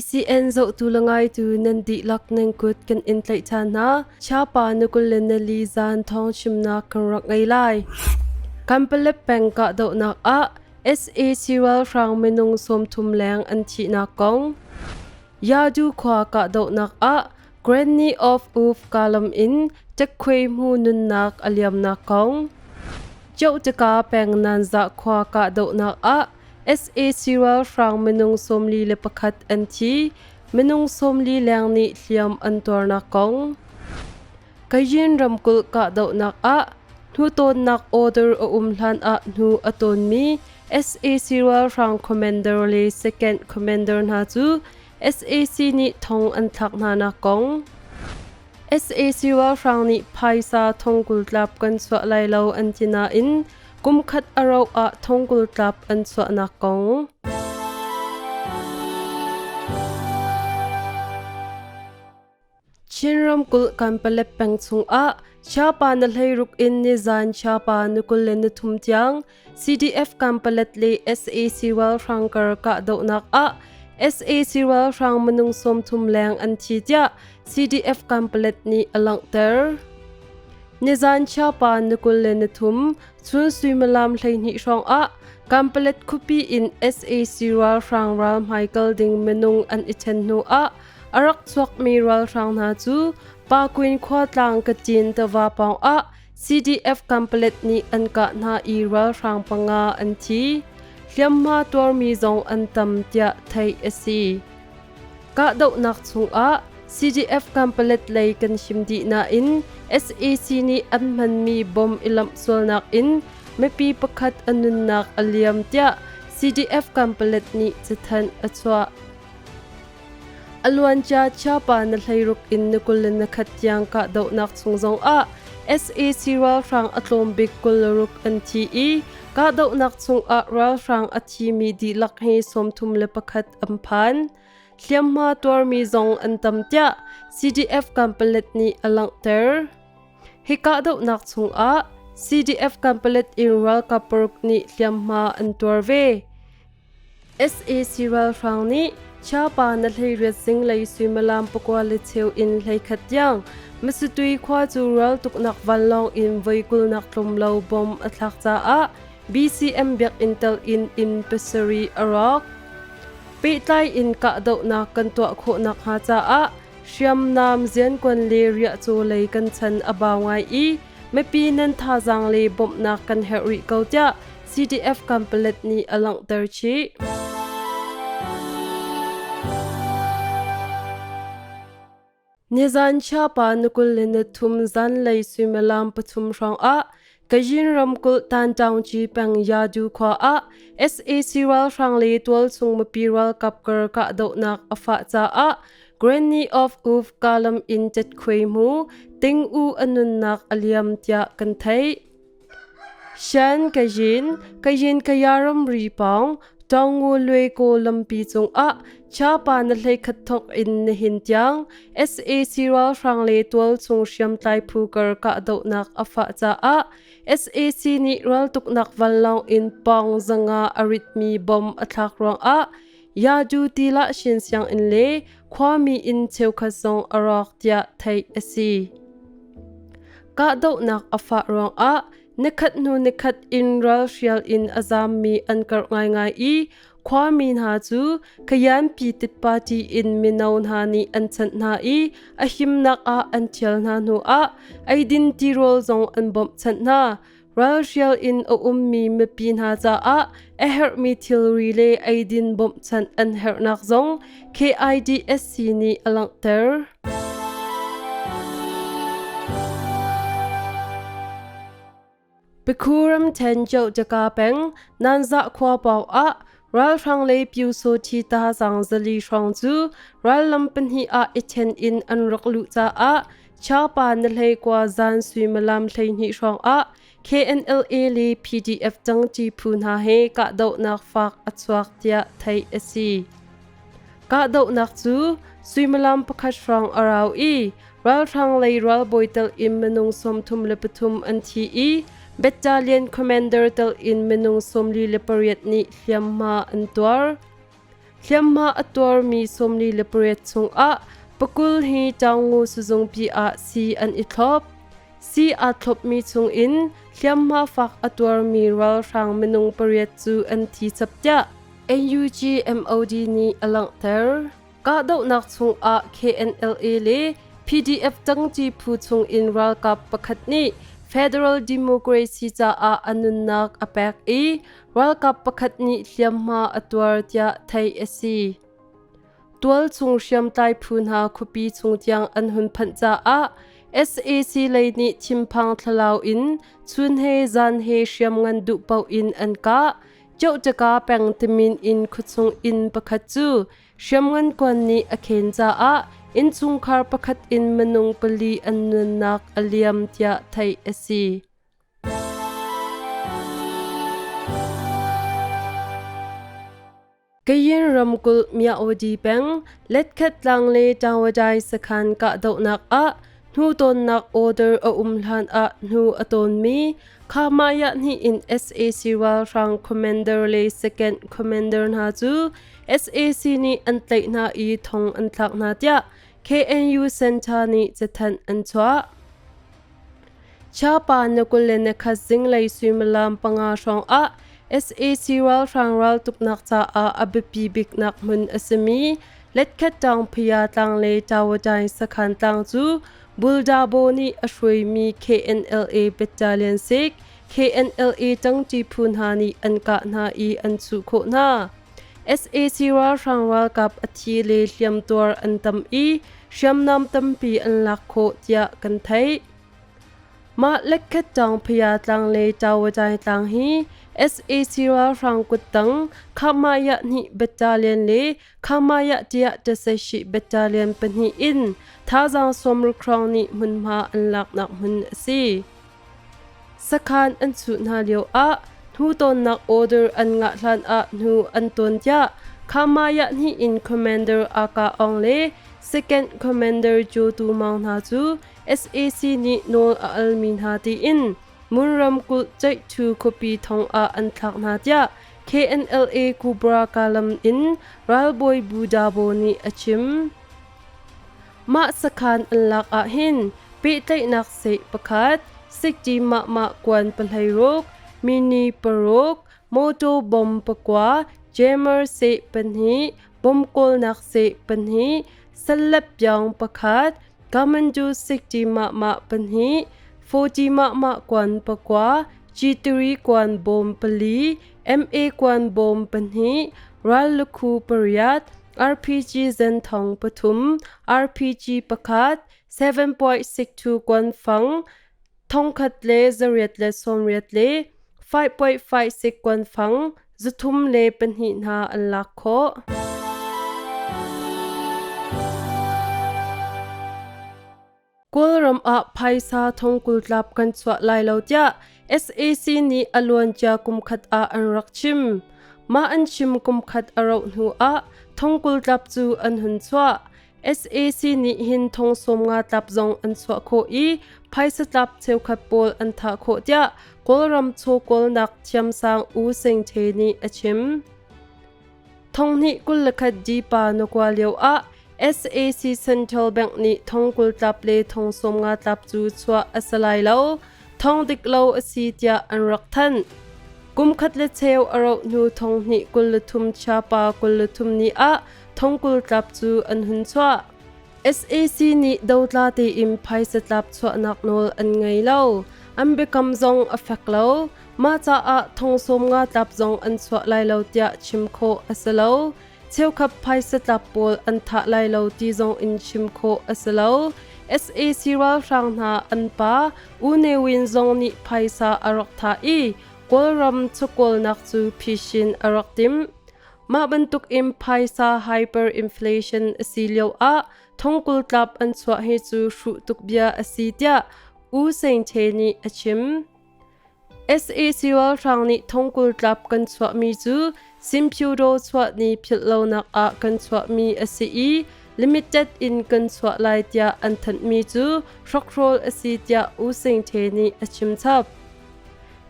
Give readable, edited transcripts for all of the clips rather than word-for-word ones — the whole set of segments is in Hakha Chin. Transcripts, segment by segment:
BCN zohtu le ngaitu nan dihlak nan kut kan in tlaih ṭhan hna. Chiapa nukul le nali zan thawng chimnak kan rak ngei lai. Kanpalet peng kahdohnak ah sac ralhrang minung 30 leng an thihnak kong. Yadu khua kahdohnak ah Granny of Uf Kalam in Ṭekkhuai hmu nunnak a liamnak kong. Ciohtaka peng Nanzah khua kahdohnak ah sac ralhrang minung 41 an thi, minung 40 leng nih hliam an tuarnak kong. Kayin ramkulh kahdohnak ah hnutawnnak order a um hlan ah hnu a tawnmi sac ralhrang commander le second commander hna cu sac nih thong an thlak hnanak kong. Sac ralhrang nih phaisa thongkul tlap kan chuah lai lo an ti nain kumkhat a rauh ah thongkul tlap an chuahnak kong. Chin ramkulh Kanpalet peng chungah Chiapa na hleiruk in nizan Chiapa ni 23 tiang CDF Kanpalet le sac ralhrang kar kahdohnak ah sac ralhrang minung 30 leng an thi tiah CDF Kanpalet nih a langhter. Nizan Chiapa ni 23 chun suimilam 12 hrawng ah Kanpalet khuapi in sac ralhrang ral hmaikal ding minung an i ṭhen hnu ah a rak chuakmi ralhrang hna cu Pakuin khua tlang Kachin tiva pawng ah CDF Kanpalet nih an kah hna i ralhrang panga an thi. Hliamhma tuarmi zong an tam tiah theih a si. Kahdohnak chungah CDF Kanpalet lei kan him dih nain sac nih an hmanmi bom i lamh sualnak in mipi pakhat a nunnak a liam tiah CDF Kanpalet nih cathanh a chuah. A luancia Chiapa na hleiruk in ni 21 tiang kahdohnak chung zongah sac ralhrang a tlawm bik 26 an thi i kahdohnak chungah ralhrang a thimi dihlak hi 31 an phan. Hliamhma tuarmi zong an tam tiah CDF Kanpalet nih a langhter. Hi kahdohnak chungah CDF Kanpalet in ralkap paruk nih hliamhma an tuar ve. Sac ralhrang nih Chiapa na hleiriat zinglei suimilam pakua le cheu in 11 tiang Masatui khua cu raltuknak vanlawng in voi kulnak tlawm lo bom a thlak caah BCM biakinn tel in inn pasarih a rawk. Pehtlai in kahdohnak kan tuah khawh nakhnga caah hriamnam ziankuan le riahcaw lei kan chan a bau ngai i mipi nan thazaang le bawmhnak kan herh rih ko tiah CDF Kanpalet nih a langhter chih. Nizan Chiapa ni 23 zanlei suimilam pathum hrawngah Kayin ramkulh Tantaungci peng Yadu khua ah sac ralhrang le tualchung mipi ralkap kar kahdohnak a fah caah Granny of Uf Kalam in Tet-khuai mu Ting U a nunnak a liam tiah kan theih. Shan Kayin, Kayin Kaya ramri pawng Taungu Lueko lampi cungah Chapa na hleikhat thawk in nihin tiang sac ralhrang le tualchung hriamtlai phu kar kahdohnak a fah caah sac nih raltuknak vanlawng in pawng zanga a ritmi bom a thlak ruangah Yadu Tila Shin sianginn le khuami inn cheukhat zong a rawk tiah theih a si. Kahdohnak a fah ruangah nikhat hnu nikhat in ralhrial in a zammi an karh ngaingai i khuami hna cu Kayanpi Tit Party in mino hna nih an chanh hna i a himnak ah an ṭhial hna hnuah eidin tirawl zong an bawmhchanh hna. Ralhrial in a ummi mipi hna caah a herhmi thilri le eidin bawmhchanh an herhnak zong KIDSC nih a langhter. Pikhu ramṭhen Kyohtaka peng Nanzah khua pawng ah ralhrang le Pyusawṭhi tazang zali hrawng cu rallam pahnih ah i ṭhen in an rak luh caah Chapa na hleikua zan suimilam 12 hrawng ah KNLA le PDF ṭangṭi phu hna he kahdohnak fak a chuak tiah theih a si. Kahdohnak cu suimilam pakhat hrawng a rau i ralhrang lei ralbawi tel in minung 33 an thi i battalion commander tel in minung 48 nih hliamhma an tuar. Hliamhma a tuarmi 48 chungah pakul hi Taungngu sizungpi ah sii an i thlop. Sii aa thlopmi chungin hliamhma fak a tuarmi ralhrang minung pariat cu an thi chap tiah NUG MOD nih a langhter. Kahdohnak chungah KNLA le PDF tangṭi phu chungin ralkap pakhat nih Federal Democracy caah a nunnak a pek i ralkap pakhat nih hliamhma a tuar tiah theih a si. Tualchung hriamtlai phu hna khuapi chung tiang an hun phanh caah SAC lei nih thinphang thlalau in chun he zan he hriamngan duh paoh in an kah. Ciohtaka peng timin in khuachung inn pakhat cu hriamngan kuan nih a khen caah innchungkhar pakhat in minung pali an nunnak a liam tiah theih a si. Kayin ramkulh Myaodi peng Letkhat tlang le Tawadai sakhan kahdohnak ah hnutonnak order a um hlan ah hnu a tawnmi Khamaya hnih in SAC ralhrang commander le second commander hna cu SAC nih an tlaih hna i thong an thlak hna tiah KNU Center nih cathanh an chuah. Chiapa na 21 zinglei suimilam panga hrawngah SAC ralhrang raltuknak caah a biapi biknak hmun a simi Letkhat Taungphaya tlang le Tawadai sakhan tlang cu Buldabo nih a hruaimi KNLA Battalion 6 KNLA ṭangṭi phu hna nih an kah hna i an chuh khawh hna. SAC ralhrang ralkap a thi le hliamtuar an tam i hriamnam tampi an lak khawh tiah kan theih. Mah Lekkhet Taungphaya tlang le Tawadai tlang hi SAC ralhrang kuttang Khamaya hnih battalion le Khamaya tiah Tasashi battalion pahnih in thazaang 60 hrawng nih hmunhma an laknak hmun a si. Sakhan an chuh hna lioah hnutonnak order an ngah hlanah hnu an tawn tiah Khamaya hnih in Commander Aka Aung le Second Commander Joe Tu Maung hna cu SAC nih nawl a almi hna tiin Mon ramkulh Ceihṭhu khuapi thong ah an thlak hna tiah KNLA Kubra Kalam in ralbawi Bu Dabo nih a chim. Mah sakhan an lak ahhin pehtlaihnak seh pakhat, sikṭi mahmah kuan pahlei ruk, mini paruk, mawṭaw bom pakua, jammer seh pahnih, bom kawlnak seh pahnih, salep piang pakhat, Kamandu sikṭi mahmah pahnih, 40 mahmah kuan pakua, G3 kuan bawm pali, MA kuan bawm pahnih, ral lukhu pariat, RPG zenthong pathum, RPG pakhat, 7.62 kuan fang, thongkhat le zariat le sawmriat le 5.56 kuan fang, zathum le pahnih hna an lak khawh. Kawlram ah phaisa thongkul tlap kan chuah lai lo tiah SAC nih a luancia kumkhat ah an rak chim. Mah an chim kumkhat a rauh hnu ah thongkul tlap cu an hun chuah. SAC nih hin thong 50 tlap zong an chuah khawh i phaisa tlap cheukhat pawl an thah khawh tiah Kawlram chawkawlnak thiamsang U Seng The nih a chim. Thonghnih 21 Dipa na kua lio ah SAC Central Bank nih thong 20 tlap le thong 50 tlap cu chuah a si lai lo, thong dik lo a si tiah an rak thanh. Kum khat le cheu a rauh hnu thong hnih 23 Chiapa 23 ni ah thong 20 tlap cu an hun chuah. SAC nih dotla tein phaisa tlap chuahnak nawl an ngei lo. An biakam zong a fek lo. Mah caah thong 50 tlap zong an chuah lai lo tiah chim khawh a si lo. Cheukhat phaisa tlap pawl an thah lai lo ti zong in chim khawh a si lo. SAC ralhrang hna an pa U Ne Win zong nih phaisa a rak thah i Kawlram chawkawlnak cu phisin a rak timh. Mah bantuk in phaisa hyperinflation a si lio ah thongkul tlap an chuah hi cu hruh tuk bia a si tiah U Sein Che nih a chim. SAC ralhrang nih thongkul tlap kan chuahmi cu Simpyudo chuah ni philh lonak ah kan chuahmi a si i limited in kan chuah lai tiah an thanhmi cu hrokhrawl a si tiah U Sing The nih a chim chap.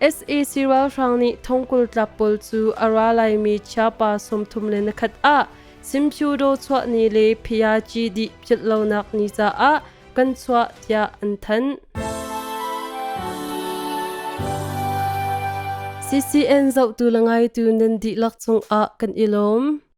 SAC ralhrang nih thongkul tlap pawl cu a ra laimi Chiapa 31 ah Simpyudo chuah ni le Phiyaci dih philh lonak ni caah kan chuah tiah an thanh. CCN zohtu le ngaitu nan dihlak cungah kan i lawm.